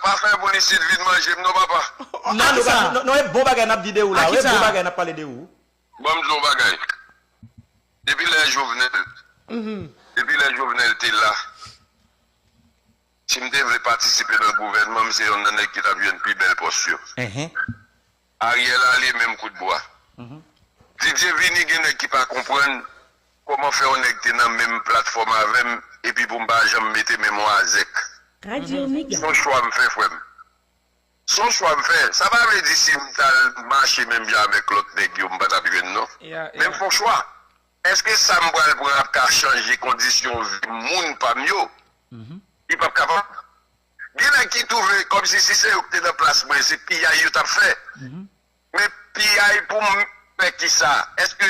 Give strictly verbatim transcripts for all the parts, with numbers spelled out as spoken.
pa fè moun isit vin manje m non, papa. Non, nou pa, non, non, e bon bagay n ap di de ou la. E bon bagay n ap pale de ou. Ban m di w yon bagay. Depi lè Jovenel, depi lè Jovenel te la, si m te vle patisipe nan gouvènman, m se yonn nan nèg ki t ap jwenn pi bèl pòs yo. Ariel ale menm kout bwa. Didier vini, gen nèg ki pa konprann kòman fè yon nèg te nan menm platfòm avè m epi pou m pa janm mete men m yon azèk. Se yon chwa m fè, frè m. Se yon chwa m fè. Sa pa vle di si m t al mache menm jan avèk lòt nèg yo, m pa t ap jwenn non. Men m fè yon chwa. Èske sa m pral pran ap ka chanje kondisyon vi moun pa m yo? Li p ap kapab. Gen nèg ki twouve kòmsi si se yo ki te nan plas mwen, se piyay yo t ap fè. Men piyay pou m fè kisa? Èske,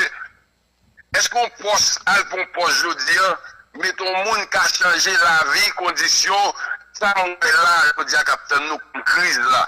èske yon pòs, al pou yon pòs jodi a, mete yon moun ka chanje lavi, kondisyon, sa m wè la jodi a k ap tann nou kòm kriz la?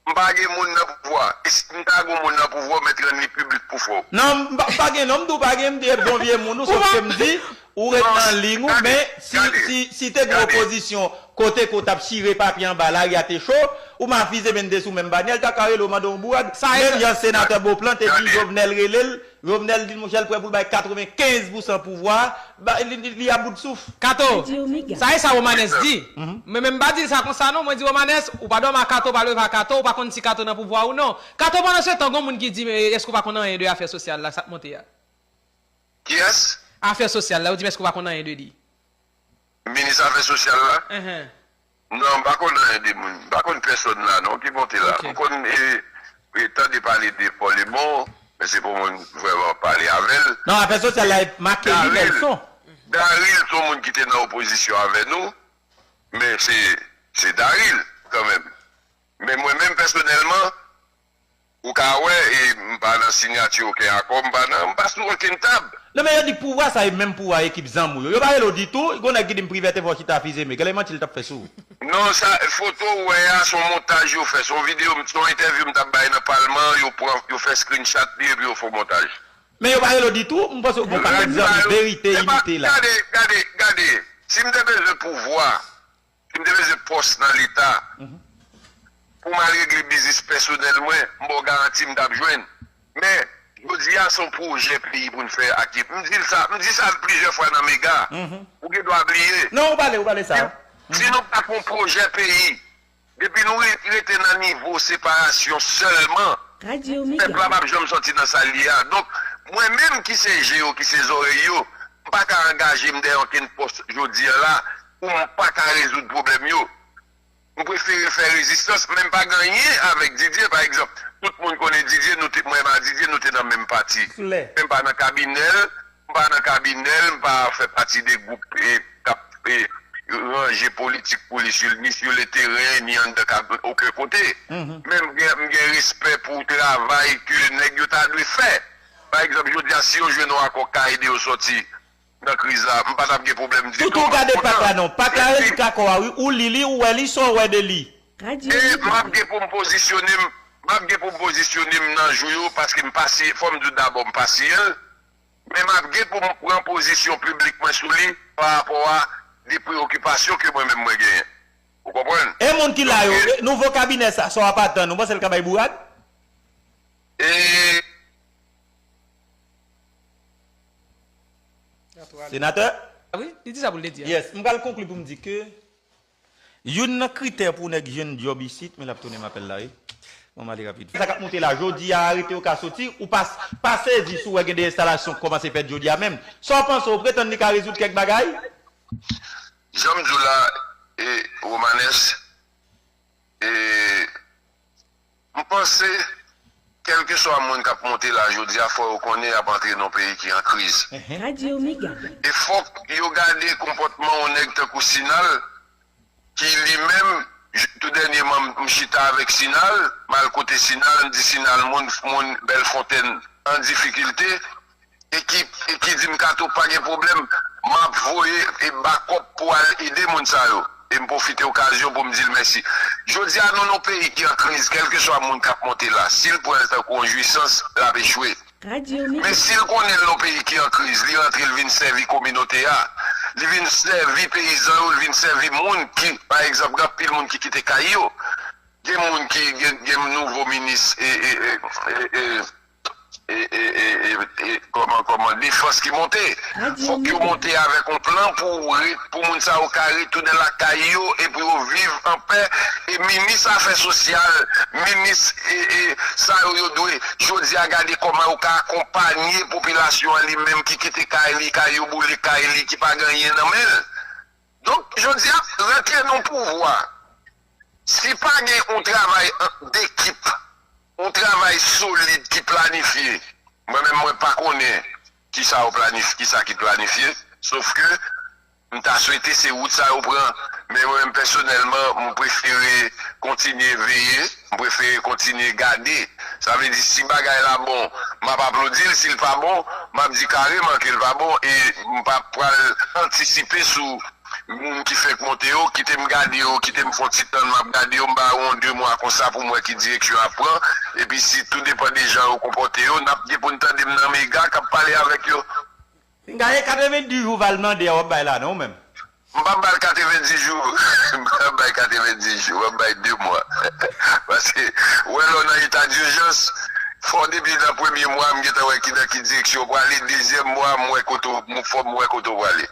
M pa gen moun nan pouvwa. E si m ta gen yon moun nan pouvwa, m mèt rann li piblik pou fò. Non, m pa, pa gen non, m di w pa gen, m di e bon vye moun ou, sòf ke m di, ou ret nan liy ou, men si, si, si te gen opozisyon, kote ke w t ap chire papye anba lari a te cho, ou mafize men de sou menm banyè, l ta ka rele w mande yon bourad. Menm jan senatè Beauplan te di Jovenel rele l, Jovenel di l monchè l prè pou l bay katrevenkenz pousan pouvwa a, li, li, li a bout souf. Kato, sa e sa Romanes di. Men, men m pa di l sa konsa non, mwen di Romanes, ou pa dòmi a Kato, ou pa leve a Kato, ou pa konn si Kato nan pouvwa ou non. Kato, pandan se tan, gon moun ki di, men èske ou pa konn anyen de afè sosyal la, sa k monte a? Kiyès? Afè sosyal la, yo di, men èske ou pa konn anyen de li? Minis afè sosyal la? Non, m pa konn anyen de moun. M pa konn pèsòn la non ki monte la. M konn e, e tande pale de Paul Lémon, men se pou moun vrèman pale avè l. Non, afè sosyal la e make li Nelson. Daril se yon moun ki te nan opozisyon avè nou, men se, se Daril kanmenm. Men mwen menm pèsonèlman, ou ka wè, e m pa nan siyati okenn akò, m pa nan, m pa sou okenn tab. Non, men yo di pouvwa sa e menm pouvwa ekip zanmi w yo. Yo pa rele w ditou, gon nèg ki di m Privè te fè w chita fize men, gade manti l t ap fè sou ou. Non, sa, foto ou wè a, se yon montaj yo fè, se yon videyo, se yon entèvyou m t ap bay nan palman, yo pran, yo fè screenshot li epi yo fè yon montaj. Men yo pa rele w ditou, m panse w gon pakèt zanmi verite, inite la. Gade, gade, gade, si m te bezwen pouvwa, si m te bezwen pòs nan Leta pou m al regle biznis pèsonèl mwen, m ba w garanti m t ap jwenn. Men, jodi a, se yon pwojè peyi pou n fè ak, m di l sa, m di sa plizyè fwa nan Mega. Ou gen dwa bliye. Non, ou pale, ou pale sa. Si, si nou pa fè yon pwojè peyi, depi nou re-, rete nan nivo separasyon sèlman, pèp la p ap janm sòti nan sa l ye a. Donk, mwen menm ki se je yo, ki se zòrèy yo, m pa ka angaje m dèyè okenn pòs jodi a la pou m pa ka rezoud pwoblèm yo. M prefere fè rezistans, men m pa gen anyen avèk Didier, pa egzanp. Tout moun konnen Didier, nou te, mwen menm ak Didier, nou te nan menm pati. Men m pa nan kabinè l, m pa nan kabinè l, m pa fè pati de gwoup, e, k ap, e, ranje politik pou li, sou, ni sou le teren, ni anndan kab-, okenn kote. Men m gen, m gen respè pou travay ke nèg yo ta dwe fè. Pa egzanp, jodi a, si yo jwenn yon akò k ka ede yo sòti nan kriz la, m pa t ap gen pwoblèm ditou. Toutou, ou gade pak la non. Pak la rezoud akò a, wi. Ou li li, ou wè li, sa w wè de li? E m ap gen pou m pozisyone m, m ap gen pou m pozisyone m nan jou yo, paske m pa siyen, fò m di w dabò, m pa siyen l. Men m ap gen pou m pran pozisyon piblik mwen sou li pa rapò a de preyokipasyon ke mwen menm mwen genyen. Ou konprann? E moun ki la yo, e, nouvo kabinè sa, sa w ap atann, ou panse l ka bay bourad? E Senatè? Wi, li di sa pou l te di a. Yes, m pral konkli pou m di ke youn nan kritè pou nèg jwenn djòb isit, men l ap tounen m apèl la, wi. Bon, m ale rapid. Sa k ap monte la, jodi a, arete yo ka soti, ou pa, pa sezi si w wè gen de enstalasyon k kòmanse fèt jodi a menm. Sa w panse, ou pretann li ka rezoud kèk bagay? Jan m di w la, e, Romanes, e, m panse, kèlkeswa moun k ap monte la jodi a, fò yo konnen y ap antre nan yon peyi ki an kriz. E fòk yo gade konpòtman yon nèg tankou Sinal, ki li menm, j-, tou dènyèman, m, m chita avèk Sinal, m al kote Sinal, m di Sinal, moun, moun Bèlfonntèn an difikilte, e ki, e ki di m, "Kato, pa gen pwoblèm, m ap voye, e, bakòp pou al ede moun sa yo." E m pwofite okazyon pou m di l mèsi. Jodi a, nou nan yon peyi ki an kriz, kèlkeswa moun k ap monte la, si l pran l tankou yon jwisans, l ap echwe. Men si l konnen l nan yon peyi ki an kriz, li rantre, l vin sèvi kominote a, Li vin sèvi peyizan yo, li vin sèvi moun ki, pa egzanp, gen anpil moun ki kite kay yo. Gen moun ki, gen, gen nouvo minis e, e, e, e, e, e, e, e, e, e, kòman, kòman, defans ki monte. Fòk yo monte avèk yon plan pou ret-, pou moun sa yo ka retounen lakay yo e pou yo viv anpè. E minis afè sosyal, minis, e, e, sa yo, yo dwe jodi a gade kòman yo ka akonpanye popilasyon an li menm ki kite kay li, kay yo boule, kay li ki pa gen anyen nan men l. Donk, jodi a, rantre nan pouvwa, si pa gen yon travay an, dekip, yon travay solid ki planifye, mwen menm mwen pa konnen kisa yo planif-, kisa ki planifye, sof ke m ta swete se wout sa yo pran, men mwen menm pèsonèlman, m prefere kontinye veye, m prefere kontinye gade. Sa vle di, si bagay la bon, m ap aplodi l, si l pa bon, m ap di kareman ke l pa bon, e m pa pral antisipe sou moun ki fèk monte yo, kite m gade yo, kite m fè yon ti tann, m ap gade yo, m ba yo yon de mwa konsa pou m wè ki direksyon y ap pran. Epi si tou depann de jan yo konpòte yo, n ap gen pou n tande m nan mega k ap pale avèk yo. Pinga, e katrevenndis jou Val mande a w ap bay la non ou menm? M p ap bay l katrevenndis jou. M p ap bay katrevenndis jou, m ap bay de mwa. Paske, wè lè w nan eta dijans, fò depi nan premye mwa, m gentan wè ki nan ki direksyon w prale, dezyèm mwa, m wè kote w, m fò m wè kote w prale.